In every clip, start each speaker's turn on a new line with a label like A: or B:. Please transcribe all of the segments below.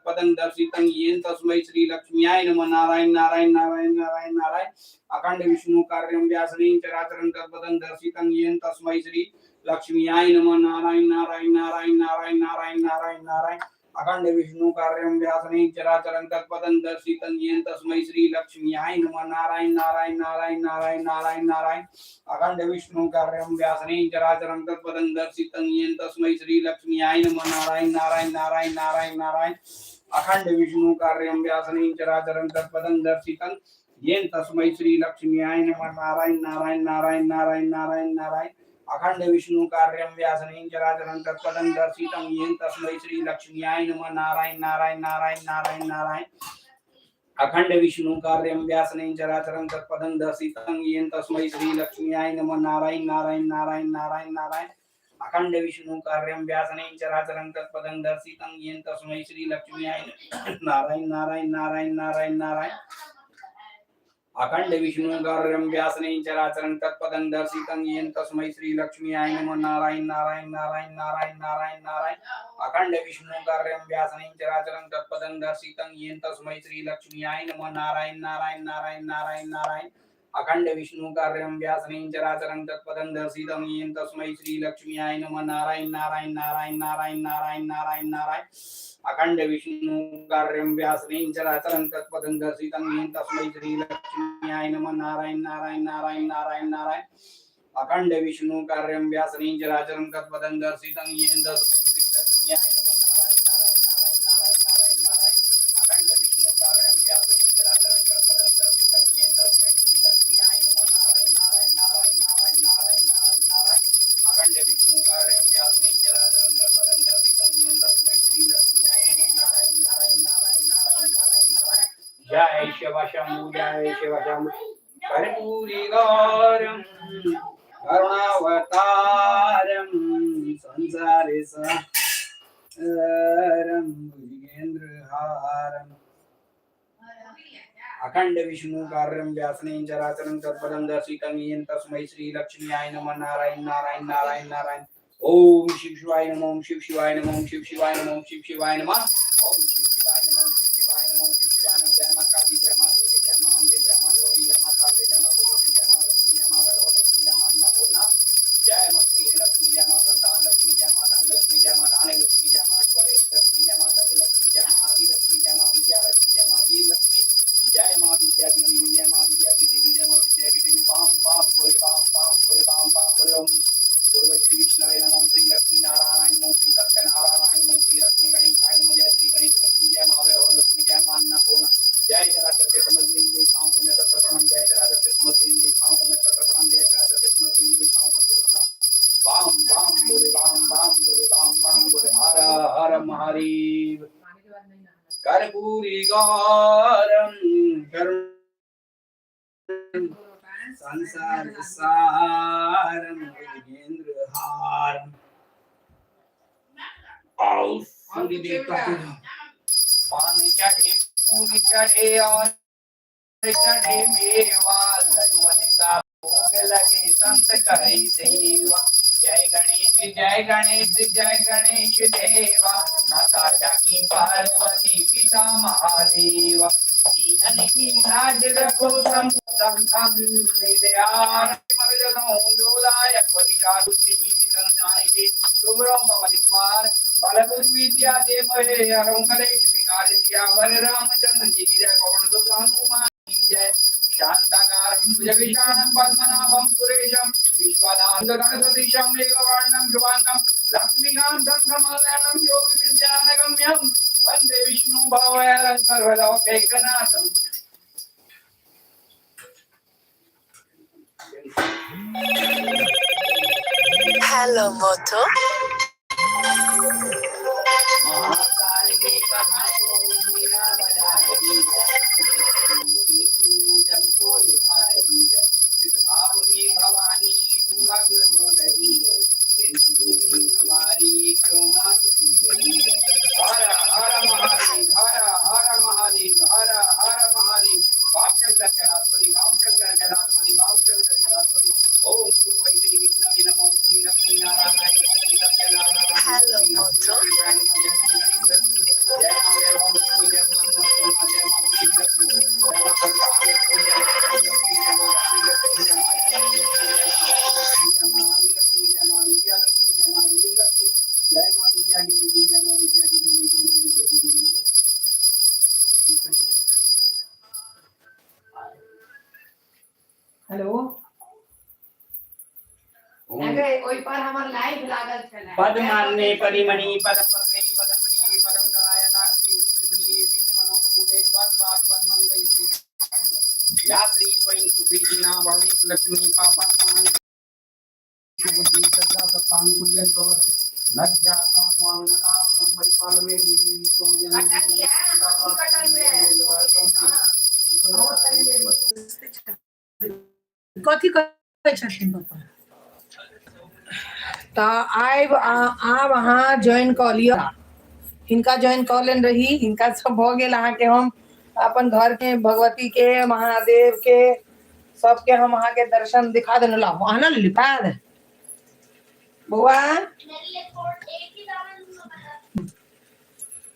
A: तत्पदं दर्शितं येन तस्मै श्री लक्ष्म्याय नमः। नारायण नारायण नारायण नारायण नारायण। अखंड विष्णु कार्यं व्यासनेन चराचरं तत्पदं दर्शितं येन तस्मै श्री लक्ष्म्याय नमः। नारायण नारायण नारायण नारायण नारायण नारायण नारायण। अखंड विष्णु कार्यं व्यासनेन चराचरं तत्पदं दर्शितं येन तस्मै श्री लक्ष्म्याय नमः। नारायण नारायण नारायण नारायण नारायण नारायण। अखंड विष्णु कार्यं व्यासनेन चराचरं तत्पदं दर्शितं येन तस्मै श्री लक्ष्म्याय नमः। नारायण नारायण नारायण नारायण नारायण। अखंड विष्णु कार्यं व्यासनेन चराचरं तत्पदं दर्शितं येन तस्मै श्री लक्ष्म्याय नमः। नारायण नारायण नारायण नारायण नारायण नारायण। अखंड विष्णु कार्यं व्यासनेन चराचरं तत्पदं दर्शितं येन तस्मै श्री लक्ष्म्याय नमः। नारायण नारायण नारायण नारायण नारायण। अखंड विष्णु कार्यं व्यासनेन चराचरं तत्पदं दर्शितं येन तस्मै श्री लक्ष्म्याय नमः। नारायण नारायण नारायण नारायण नारायण। अखंड विष्णु कार्यं व्यासनेन चराचरं तत्पदं दर्शितं येन तस्मै श्री लक्ष्म्याय नारायण नारायण नारायण नारायण नारायण। अखंड विष्णु कार्यं व्यासनेन चराचरं तत्पदं दर्शितं येन तस्मै श्री लक्ष्म्याय नमः। नारायण नारायण नारायण नारायण नारायण नारायण। अखंड विष्णु कार्यं व्यासनेन चराचरं तत्पदं दर्शितं येन तस्मै श्री लक्ष्म्याय नमः। नारायण नारायण नारायण नारायण नारायण। अखंड विष्णु कार्यं व्यासनेन चराचरं तत्पदं दर्शितं येन तस्मै श्री लक्ष्म्याय नमः। नारायण नारायण नारायण नारायण नारायण नारायण नारायण। अखंड विष्णु कार्यं व्यासनेन चराचरं तत्पदं दर्शितं येन तस्मै श्री लक्ष्म्याय नमः। नारायण नारायण नारायण नारायण नारायण। अखंड विष्णु कार्यं व्यासनेन चराचरं तत्पदं दर्शितं येन तस्मै श्री लक्ष्म्याय नमः। नारायण नारायण नारायण नारायण नारायण नारायण। अखंड विष्णु कार्यं व्यासनेन चराचरं तत्पदं दर्शितं येन तस्मै श्री लक्ष्म्याय नमः। नारायण नारायण नारायण नारायण नारायण नारायण नारायण। अखंड विष्णु कार्यं व्यासनेन चराचरं तत्पदं दर्शितं येन तस्मै श्री लक्ष्म्याय नमः। नारायण नारायण नारायण नारायण नारायण नारायण। जय शिव शंभु जय शिव शंभु। कर्पूरी गौरम करुणावतारम संसारे सारम भुजगेन्द्रहारम। अखंड विष्णु कार्यं व्यासनेन चराचरं तत्पदं दर्शितं येन तस्मै श्री लक्ष्म्याय नमः। नारायण नारायण नारायण नारायण। ओम शिव शिवाय नमः। ओम शिव शिवाय नमः। ओम शिव शिवाय नमः। ओम शिव शिवाय नमः। ओम शिव शिवाय नमः। ओम शिव शिवाय नमः। ओम शिव शिवाय नमः। जय मां काली जय मां दुर्गे जय मां अम्बे जय मां गौरी जय मां शारदे जय मां सरस्वती जय मां लक्ष्मी जय मां वैभव लक्ष्मी जय मां अन्नपूर्णा जय मां गृह लक्ष्मी जय मां संतान लक्ष्मी जय मां धन लक्ष्मी जय मां धान्य लक्ष्मी जय मां ऐश्वर्य लक्ष्मी जय मां गज लक्ष्मी जय मां आदि लक्ष्मी जय मां विद्या लक्ष्मी जय मां वीर लक्ष्मी जय मां विद्या की देवी जय मां विद्या की देवी जय मां विद्या की देवी। बाम बाम बोले बाम बाम बोले बाम बाम बोले। ओम गुरुवे श्री विष्णवे नमः। ओम श्री लक्ष्मी नारायण नमः। श्री सत्य नारायण नमः। श्री लक्ष्मी गणेशाय नमः। जय श्री गणेश लक्ष्मी जय मां वैभव लक्ष्मी जय मां अन्नपूर्णा जय चराचर के समस्त देवी देवताओं को मैं सत प्रणाम। जय चराचर के समस्त देवी देवताओं को मैं सत प्रणाम। जय चराचर के समस्त देवी देवताओं को सत प्रणाम। बाम बाम बोले बाम बाम बोले बाम बाम बोले। हर हर महादेव।
B: पानी के बाद नहीं नहाना।
A: कर्पूरी गौरम करुण संसार सारम भुजगेंद्र हारम। आओ सूर्य देवता के पान चढ़े फूल चढ़े और चढ़े मेवा, लडुअन का भोग लगे संत करई सेवा। जय गणेश जय गणेश जय गणेश देवा, माता जाकी पार्वती पिता महादेवा। दीनन की लाज रखो शंभु शंकर पवन कुमार बल विद्या दे मोहे हरम कलेश विकार सियावर रामचंद्र जी की जय। पवन सुत हनुमान की जय। शांताकारं भुजगविषाणं पद्मनाभं सुरेशं विश्वाधारगणसदृशं मेघवर्णं शुभाङ्गं लक्ष्मीकान्तं कमलनयनं योगिविद्यानगम्यं वन्दे विष्णु भवहरं सर्वलोकैकनाथम्।
C: Hello, Moto.
A: Mahakal के कहा तो मेरा बजा रही है, जग को लुभा रही है, इस भाव में भवानी मग्न हो रही है, विनती नहीं हमारी क्यों मात सुन रही है। हर हर महादेव हर हर महादेव हर हर महादेव। वाम शंकर कैलाशपति वाम शंकर कैलाशपति वाम शंकर कैलाशपति। ओम गुरुवै श्री विष्णवे नमः। ओम श्री लक्ष्मी नारायण नमः। Shri Satyanarayan
C: Hello, Moto.
A: जय
B: हेलो।
A: ओम
B: अरे ओहि पर हमर लाइव लागल छलै।
A: पद्मान्ने परिमणि पदम पत्रे पदम प्रिये पदम दलायताक्षी विषप्रिये विषमनोमुदे त्वत्पाद पद्मं वै श्री या श्री स्वयं सुखी वर्णित लक्ष्मी पापात्मानं बुद्धि श्रद्धा सत्तांकुल्यं प्रवर्ति लज्जा स्वांगता परिपाल में देवी विश्वम
B: कटल है, अथी कटल में। हाँ,
D: कथी कहै छथिन पापा? तऽ आब आब अहाँ ज्वाइन कऽ लिअ। हिनका ज्वाइन कऽ लेने रही, हिनका सब भऽ गेल। अहाँके हम अपन घरके भगवती के, महादेव के, सबके हम अहाँके दर्शन दिखा देने। लाउ अहाँ ने लेली पाद बौआ।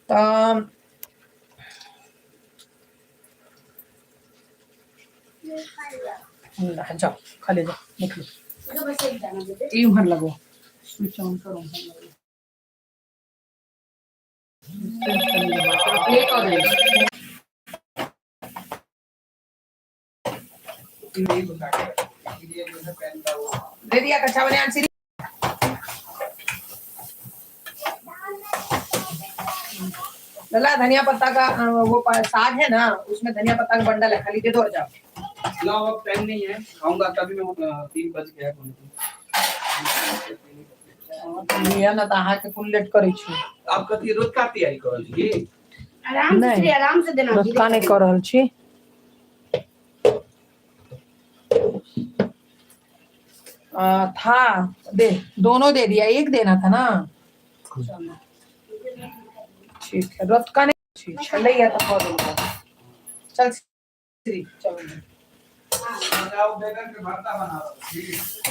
D: तऽ जाओ खाली, जाओ निकलो। ई उम्हर लगो, स्विच ऑन करो, उम्हर लगो। प्ले कऽ दे।
A: यही बता के इसीलिए जो है पेन का वो
D: दे दिया कच्चा बनियान सीढ़ी। लला, धनिया पत्ता का वो साग है ना, उसमें धनिया पत्ता का बंडल है, खाली दे दो और जाओ।
A: लाओ, अब टाइम नहीं है, खाऊंगा तभी मैं। 3 बज गया है।
D: लिअ ने तऽ अहाँके कोन लेट करै छी?
A: आप कथी रोज का तैयारी कर रहल छी?
E: आराम से।
D: नहीं।
E: श्री, आराम से देना।
D: रस्ता नहि कऽ रहल छी। था दे, दोनों दे दिया, एक देना था ना। ठीक है, रतका नहीं, ठीक छलैया तऽ कऽ देलकै। चल श्री, चल।
A: बताओ, बैगन के भरता बना रहा हूँ, ठीक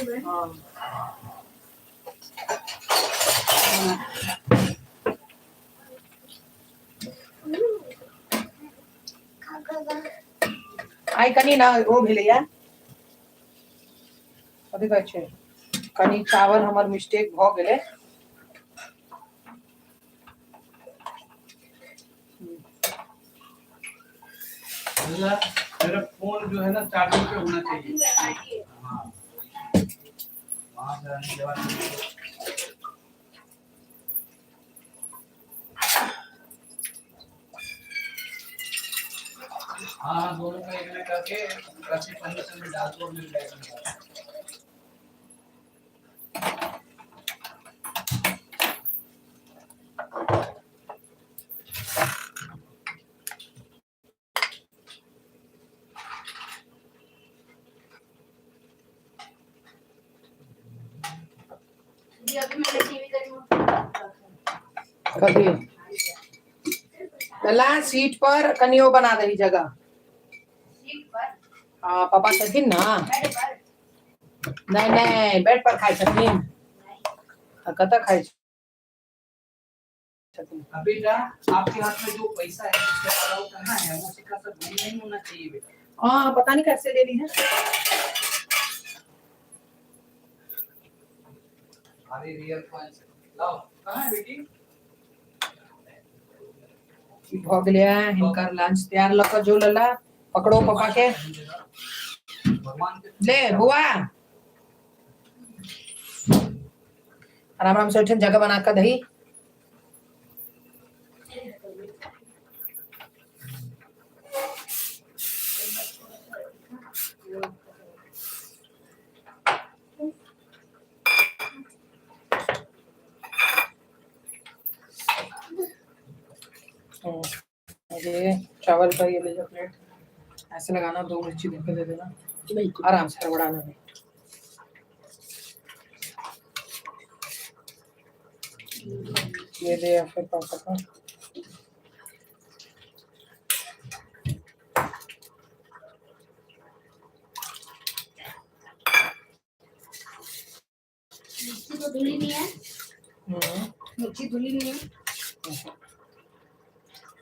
A: है?
D: हाँ। आइ कनि ने ओ भेलैया, कथी कहै छै, कनि चावल हमर मिस्टेक भऽ गेलै।
A: मेरा मेरा फोन जो है ना, चार्जिंग पे होना चाहिए। हाँ, वहाँ से आने के बाद हाँ, दोनों का एक में करके रस्सी 15 में डाल दो मेरे बैग में।
E: अभी मैंने टीवी का रिमोट रखा।
D: कथी लला, सीट पर कनि ओ बना दही जगह।
E: सीट पर?
D: हाँ, पापा छथिन ना।
E: बेड पर?
D: नहि नहि, बेड पर खाइ छथिन तऽ कतऽ खाइ छथिन?
A: अब बेटा, आपके हाथ में जो पैसा है, उसका अलाउ कहाँ है? वो सिक्का सब गुम नहीं होना चाहिए बेटा।
D: हाँ, पता नहीं कैसे ले ली है।
A: अरे, रियल कॉइन्स लाओ, कहाँ है बेटी?
D: ई भऽ गेलै हिनकर लंच तैयार। लऽ कऽ जो लला, पकड़ो पापा के।
A: भगवान के
D: ले बुआ, आराम आराम से ओहिठाम जगह बना कऽ दही। ये चावल का ये ले जाओ प्लेट, ऐसे लगाना, दो मिर्ची धोके दे देना। आराम से, हड़बड़ाना नहीं। ये दे या फिर पापा का।
E: मिर्ची तो धुली नहीं है?
D: हम्म।
E: मिर्ची धुली नहीं है?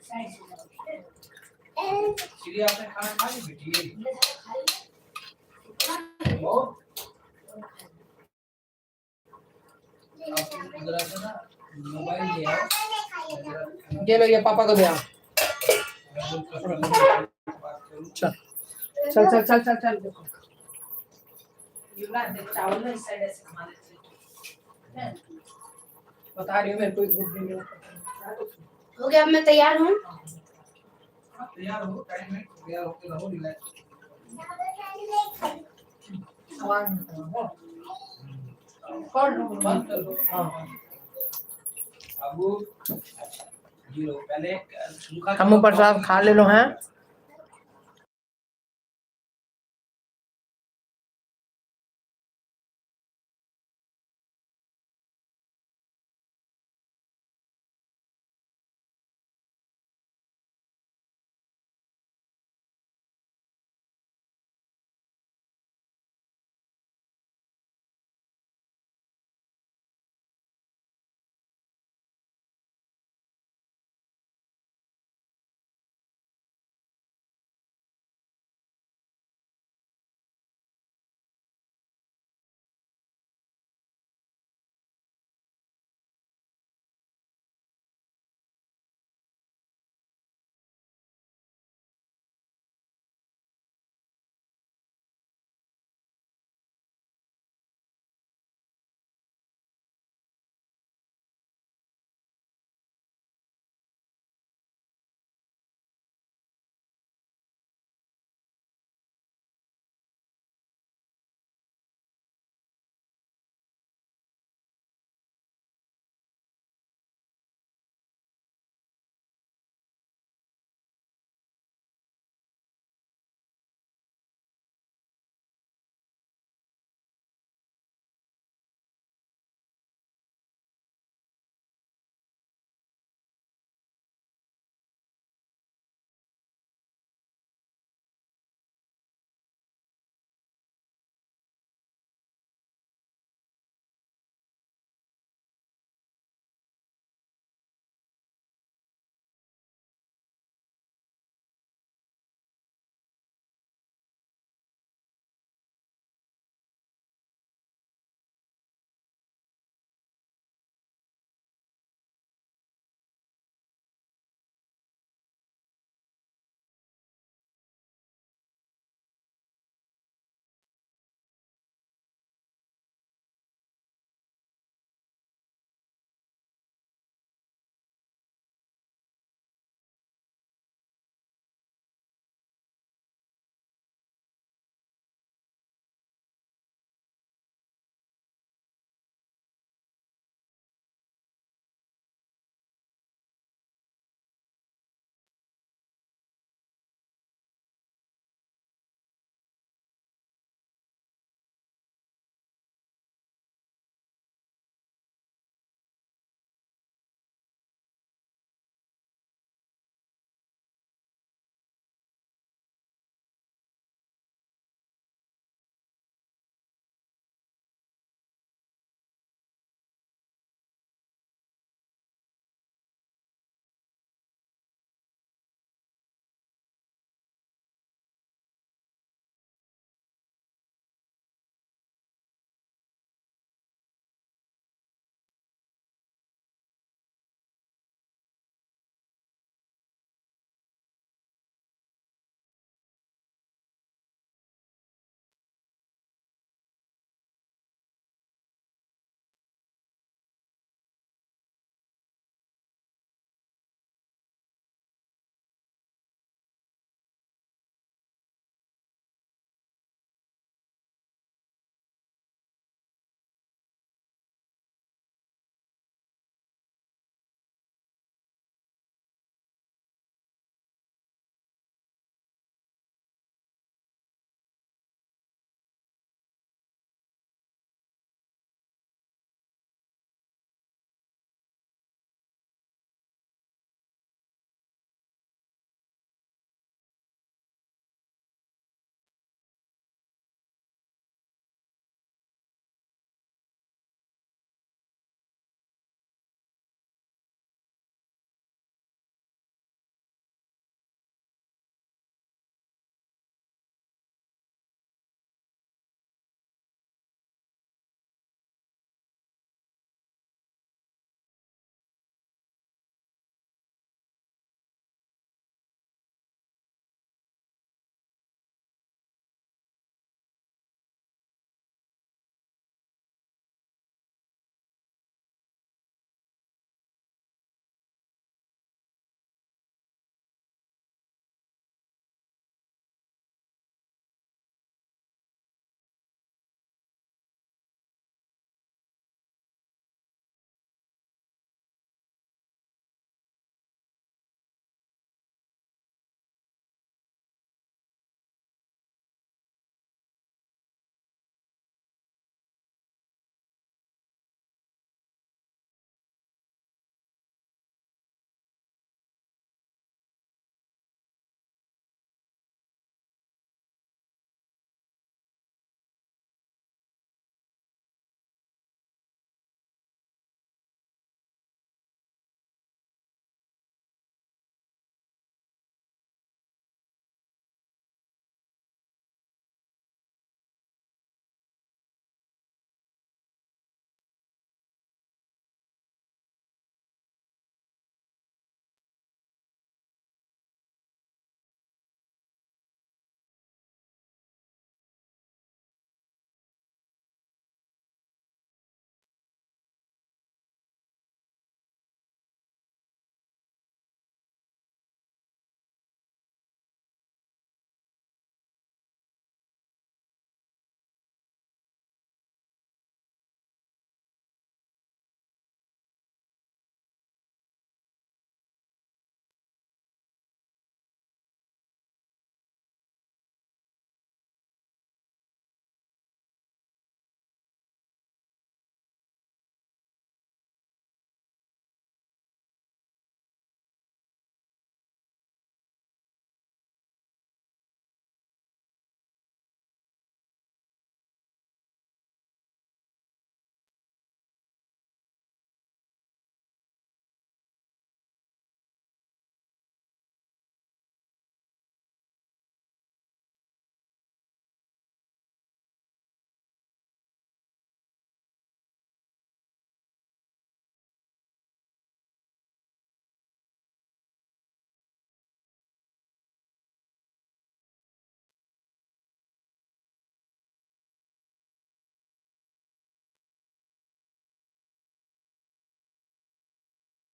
E: साइड से जाओ।
A: श्री, आपने खाना खा ली बेटी?
E: हमने सारा खा लिया।
A: बहुत आप जरा सा ना मोबाइल ले आओ जरा।
D: ये लो, ये पापा को दे आओ।
A: बात करूं।
D: चल चल चल चल चल चल। युवराज देख, चावल ना इस साइड ऐसे घुमा देते हैं। बता रही हूँ, मेरे को एक भूख नहीं लगा।
E: हो गया, अब मैं तैयार हूँ।
A: तैयार हो, टाइम है, तैयार होके रहो, रिलैक्स।
D: आवाज नहीं करो। कौन?
A: बंद कर दो।
D: हाँ।
A: अब अच्छा जीरो पहले सूखा।
D: हमू प्रसाद खा लेलो हैं।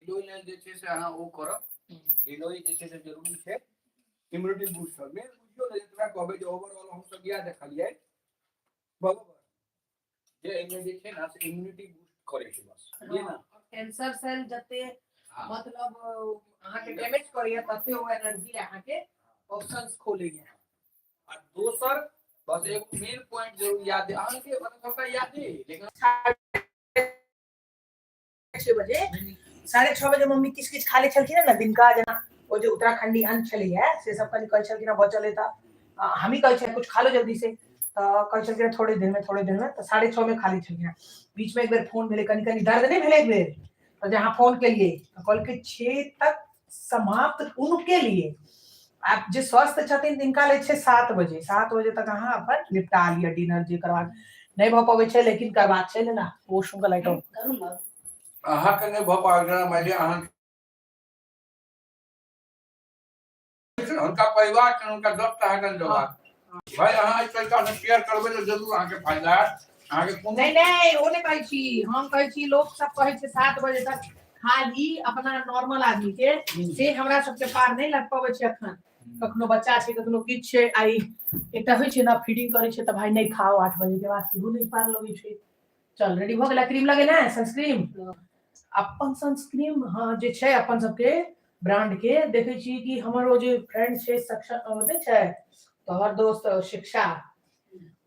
A: गिलोय लेल जे छै से अहाँ ओ करब। गिलोय जे छै से जरूरी छै इम्यूनिटी बूस्टर। मेन बुझियौ ने, जतबा कहबै जे ओवरऑल हम सब इएह देखलियै बरोबर जे एहिमे जे छै ने से इम्यूनिटी बूस्ट करै छै, बस बुझलियै ने।
D: कैंसर सेल जते मतलब अहाँके डैमेज करैया, तते ओ एनर्जी अहाँके ऑप्शंस खोलैया।
A: आ दोसर बस एगो मेन पॉइंट जरूर याद है अहाँके, मतलब सबटा याद है लेकिन
D: 6 बजे, 6:30 बजे मम्मी किछु किछु खा लै छलखिन ने दिनका, जेना ओ जे उत्तराखंडी अन्न छलैया से सब कनि कहै छलखिन बचल है, तऽ हमही कहै छियै कुछ खा लो जल्दी से, तऽ कहै छलखिन थोड़े देर में, थोड़े देर में, तऽ 6:30 में खा लै छलखिन। बीच में एक बेर फोन भेलै, कनि कनि दर्द नहि भेलै एक बेर, तऽ जे अहाँ फोन केलियै तऽ कहलकै 6 तक समाप्त उनके लिए, आब जे स्वस्थ छथिन तिनका लै छै 7 बजे, 7 बजे तक अहाँ अपन निपटा लिअ डिनर जे करबाक नहि भऽ पबै छै, लेकिन करबाक छै ने। वॉशरूम के लाइट ऑफ
E: करू।
F: अहाँके नहि भऽ पाबि जेना मानि लिअ अहाँ हुनका परिवार छनि, हुनका 10 टा हेतनि जवाब। भाय, अहाँ एहि तरीका से शेयर करबै तऽ जरूर अहाँके फायदा हैत, अहाँके कोनो
D: नहि नहि, ओ नहि कहै छी हम, कहै छी लोक सब कहै छै 7 बजे तक खाली अपना नॉर्मल आदमी के, से हमरा सबके पार नहि लग पबै छै अखन। कखनो बच्चा छै, कखनो किछु छै। आइ एकटा होइ छै ने, फीडिंग करै छै तऽ भाय नहि खाओ 8 बजे के बाद, सेहो नहि पार लगै छै। चल, रेडी भऽ गेला? क्रीम लगेना है, सनस्क्रीन अपन सनस्क्रीन। हाँ, जे छै अपन सबके ब्रांड के देखै छी कि हमर ओ जे फ्रेंड छै सक्षम नहि छै तोहर दोस्त शिक्षा,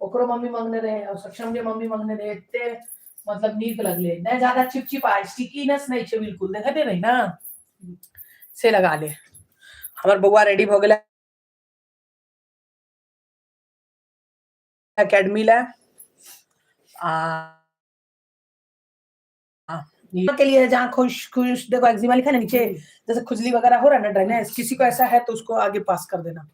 D: ओकरो मम्मी मंगने रहे और सक्षम के मम्मी मंगने रहे, एते मतलब नीक लगले नहि, ज्यादा चिपचिपा स्टिकीनेस नहि छै बिल्कुल, देखते नहीं ना, से लगा ले। हमर बौआ रेडी भऽ गेलै एकेडमी ला। आ के लिए जहाँ खुश खुश देखो एक्जिमा लिखा है ना नीचे, जैसे खुजली वगैरह हो रहा है ना, ड्राइनेस किसी को ऐसा है तो उसको आगे पास कर देना।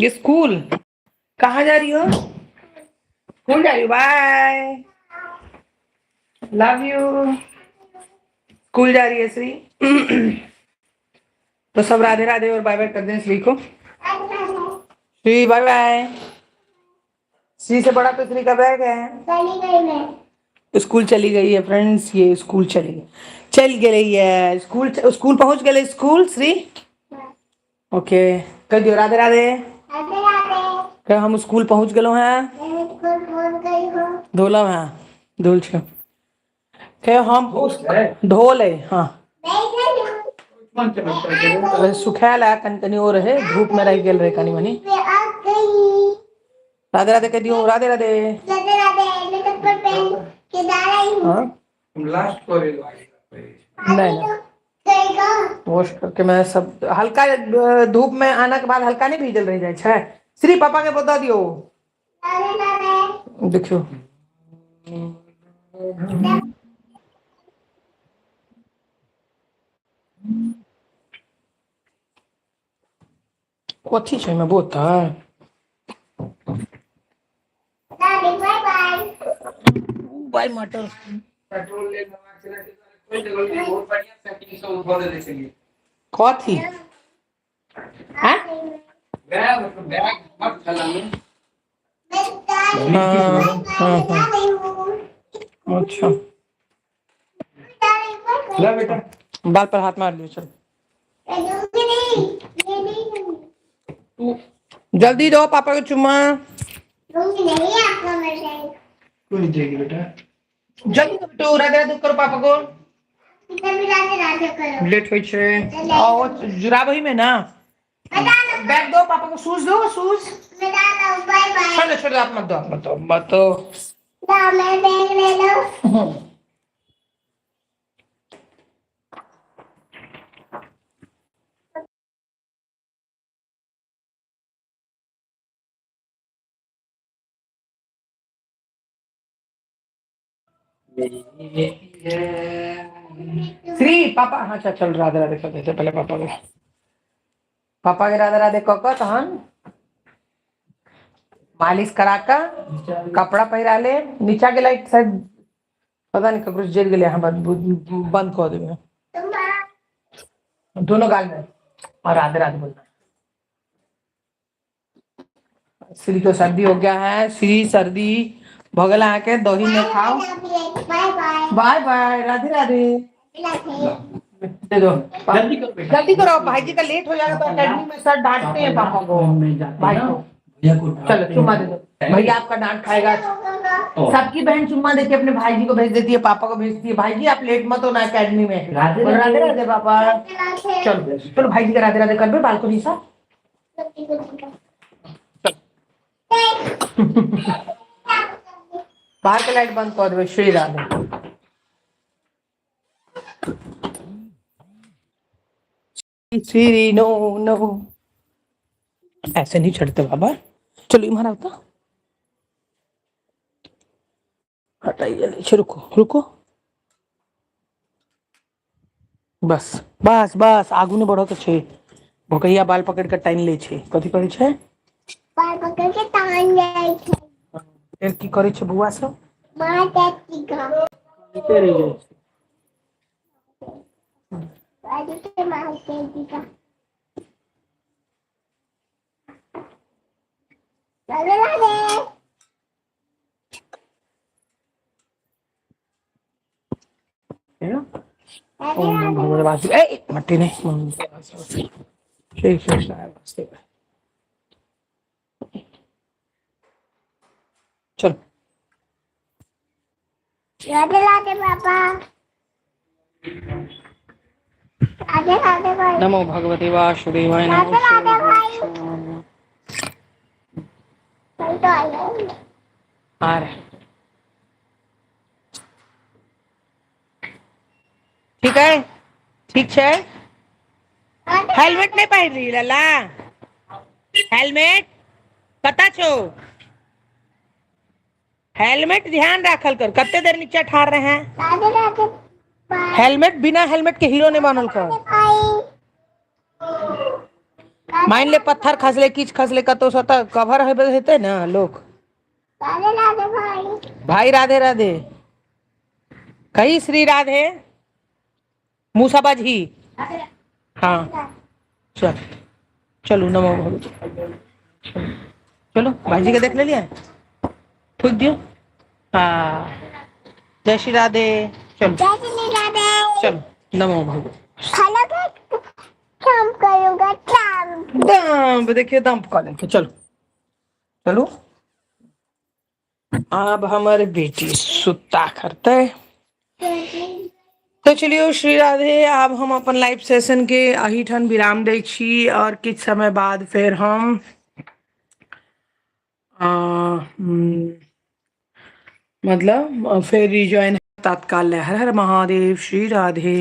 D: स्कूल कहाँ जा रही हो? स्कूल जा रही हो, बाय, लव you. School जा रही है श्री। तो सब राधे राधे और बाय बाय कर दें श्री को। श्री बाय बाय। श्री से बड़ा तो श्री का बैग है।
E: चली गई मैं।
D: स्कूल चली गई है फ्रेंड्स, ये स्कूल चली गई, चल गई है स्कूल, स्कूल पहुंच गए स्कूल श्री। ओके कह दियो राधे राधे।
E: राधे राधे।
D: कह हम स्कूल पहुंच गए हैं।
E: मैं स्कूल पहुंच गई हूँ।
D: धोला हैं, धोल छो। कह हम धोल है। हाँ सुखायल है कनी कनी और रहे, धूप में रह गेल रहे कनी मनी।
E: मैं आ गई।
D: राधे राधे कह दियो, राधे राधे।
E: राधे राधे। मैं चप्पल पहन के जा रही हूँ।
D: हाँ
A: लास्ट करे
D: नहीं नहीं वॉश करके मैं सब हल्का धूप में आना के बाद हल्का नहीं भीजल रह जाए छै। श्री पापा के बता दियो। देखियो कथी छै में बोतल। बाय मटर
A: पेट्रोल ले कोई जगह बहुत बढ़िया सेटिंग से उठा दे चलिए।
D: कथी हैं?
A: बैग बैग मत फैलाना।
D: हाँ हाँ हाँ अच्छा
A: ले बेटा
D: बाल पर हाथ मार लियो। चल जल्दी दो पापा को चुम्मा।
A: क्यों नहीं देगी बेटा?
D: जल्दी दो बेटू, राधे राधे करो पापा को। लेट होई छे और जुराब ही में ना। बैग दो पापा को, शूज दो, शूज। छोड़ो छोड़ो, आप मत दो, आप मत दो, मत दो। श्री पापा हाँ अच्छा चल राधे राधे कर देते पहले पापा को। पापा के राधे राधे कह कऽ तहन मालिश करा कऽ कपड़ा पहिरा ले। नीचा के लाइट शायद पता नहीं ककरो जरि गेलै, हम बंद कऽ देबै दोनों गाल में और राधे राधे बोलना। श्री को सर्दी हो गया है। श्री सर्दी भऽ गेल अहाँके, दही नहीं खाओ। Bye bye, Radhe Radhe. दे दो
A: जल्दी करो बेटा।
D: जल्दी करो, भाई जी का लेट हो जाएगा तो अकेडमी में सर डांटते हैं पापा को, भाई को। चलो चुम्मा दे दो, भैया आपका डांट खाएगा। सबकी बहन चुम्मा देके अपने भाई जी को भेज देती है, पापा को भेजती है। भाई जी आप लेट मत होना अकेडमी में।
A: राधे
D: राधे राधे पापा। चलो चलो भाई जी का राधे राधे कर दो बालकनी सा। बाहर के लाइट बंद कर दे। श्री राधे श्री नो नो ऐसे नहीं चढ़ते बाबा। चलो इम्हार आता हटाइए, रुको रुको, बस बस बस आगू नहीं बढ़ो के छे। भोकैया बाल पकड़ के टाइन ले छे। कथी कहै छे?
E: बाल पकड़ के टांग जाय छै।
D: फिर की करै छे बुआ सब?
E: मार चाची का
D: रहि जाइ छै।
E: बाजी के मार चाची का। राधे राधे।
D: ओम नमो भगवते वासुदेवाय। ए मट्टी नहीं। श्री कृष्ण वासुदेव। चलो
E: राधे राधे पापा। राधे राधे भाई।
D: नमो भगवते वासुदेवाय। नमो
E: राधे राधे भाई। भाई तो आया।
D: आ रहे। ठीक है, ठीक है। हेलमेट नहीं पहिर रही लला? हेलमेट कता छो? हेलमेट ध्यान राखल कर, कते देर नीचे ठार रहे हैं।
E: राधे राधे।
D: हेलमेट बिना हेलमेट के हीरो नहीं बनल कर। मानि ले पत्थर खसले किछु खसले कतहुसँ तऽ कवर हेबे हेतै ने लोक।
E: राधे राधे भाई।
D: भाई राधे राधे। कही श्री राधे। मुँह बाजही। हाँ चल चलू नमो भगवती। चलो भाईजी के देख लेलियै। थूक दियौ। हाँ जय श्री राधे। चलो
E: जय श्री राधे।
D: चलो नमो भगवती।
E: खाना का काम करूंगा काम।
D: दम्प देखियो दम्प कऽ लेलकै। चलू चलू आब हमर बेटी सुत्ता करतै। तो चलियो श्री राधे। आब हम अपन लाइव सेशन के एहिठाम विराम दै छी और किछु समय बाद फेर हम आ, हम्म, मतलब फेर रिज्वाइन तत्काल हर हर महादेव श्री राधे।